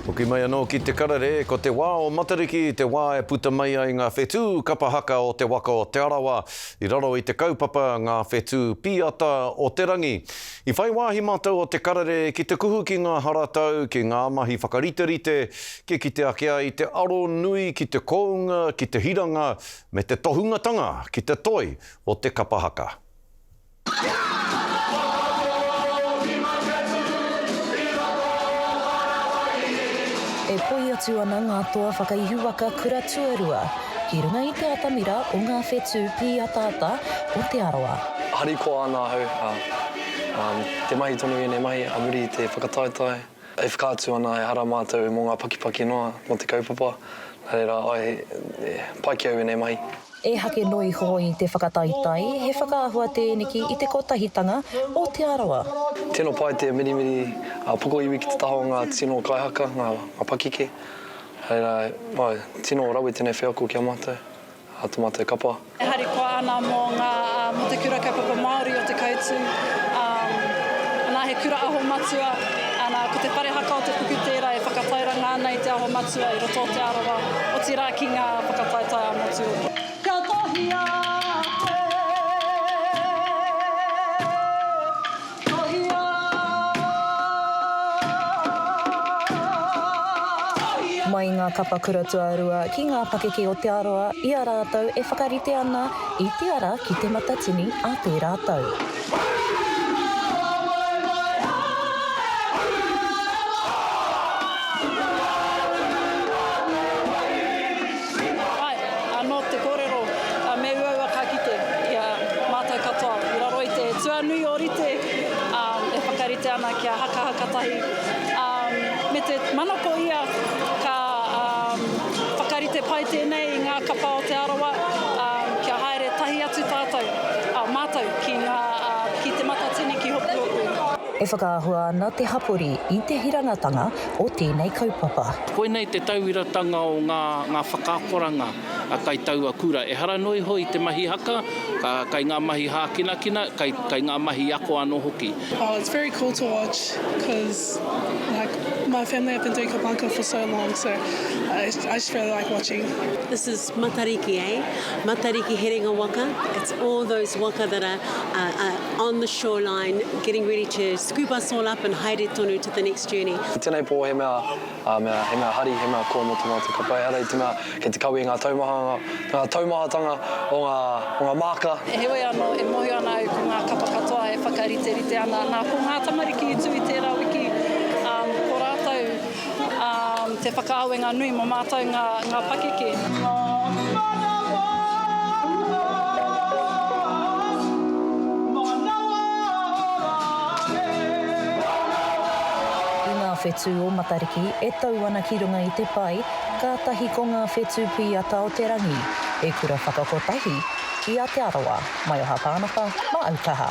Hoki mai anō ki te karere, ko te wā o Matariki te wā e puta mai ai ngā whetū kapa haka o te waka o Te Arawa i raro i te kaupapa Ngā Whetū Pīata o te Rangi. I whai wāhi mātou o te karere ki te kuhu ki ngā haratau, ki ngā mahi whakariterite, kia kite ake ai te aro nui ki te kounga, ki te hiranga, me te tohungatanga ki te toi o te kapa haka. E poi atu ana ngā toa whakaihuwaka kura tuarua ki runga i te atamira o ngā whetū pīataata o Te Arawa. Harikoa ana ahau, ā, te mahi tonu ēnei mahi ā muri i te whakataetae. E whakaatu ana ehara mātou mō ngā pakipaki noa mō te kaupapa, nā reira, āe, pai ki au ēnei mahi. Ehake noa iho i te whakataetae, he whakaahua tēneki i te kotahitanga o Te Arawa. Tino pai te mirimiri a pokoiwi ki te taha o ngā tino kaihaka, ngā pakeke. Reira, āe, tino rawe tēnei wheako ki a mātou, a to mātou kapa. E harikoa ana mō ngā, mō te Kura Kaupapa Māori o Te Koutu, ana he kura aho matua, ana ko te whare haka o Te Puku tērā e whakatairanga ana i te aho matua i roto o Te Arawa, otirā ki ngā whakataetae ā-motu hoki. Kia tohia koe, tohia, tohia. Mai ngā kapa kura tuarua ki ngā pakeke o Te Arawa i a rātou e whakarite ana i te ara ki Te Matatini a tērā tau. Āe, anō te kōrero, me uaua ka kite i a mātou katoa i raro i te tuanui ōrite e whakarite ana kia hakahaka tahi. Me te manako ia ka whakarite pai tēnei i ngā kapa o Te Arawa kia haere tahi atu tātou, mātou ki ngā, ki Te Matatini ki Hopuhopu. E whakaahua ana te hapori i te hirangatanga o tēnei kaupapa. Koinei te tauiratanga o ngā ngā whakaakoranga kai taua kura. Ehara noa iho i te mahi haka, kai ngā mahi hākinakina, kai kai ngā mahi ako anō hoki. Oh it's very cool to watch cause like my family have been doing kapa haka for so long so I just really like watching. This is Matariki eh? Matariki herenga waka, it's all those waka that are are on the shoreline getting ready to scoop us all up and haere tonu to the next journey. I tēnei pō he mea, ā, mea, he mea hari, he mea koa mō te mātou kapa. Ehara i te mea kei te kawe i ngā taumahanga, ngā taumahatanga o ngā, o ngā māka. Heoi anō, e mōhio ana au ko ngā kapa katoa e whakariterite ana. Nā, ko ngā tamariki i tū i tērā wiki, ā, ko rātou, ā, te whakaawenga nui mō mātou ngā, ngā pakeke. I ngā whetū o Matariki e tau ana ki runga i te pae, kātahi ko ngā whetū pīata o te rangi, he kura whakakotahi i a Te Arawa. Maioha Pānapa, Māaukaha.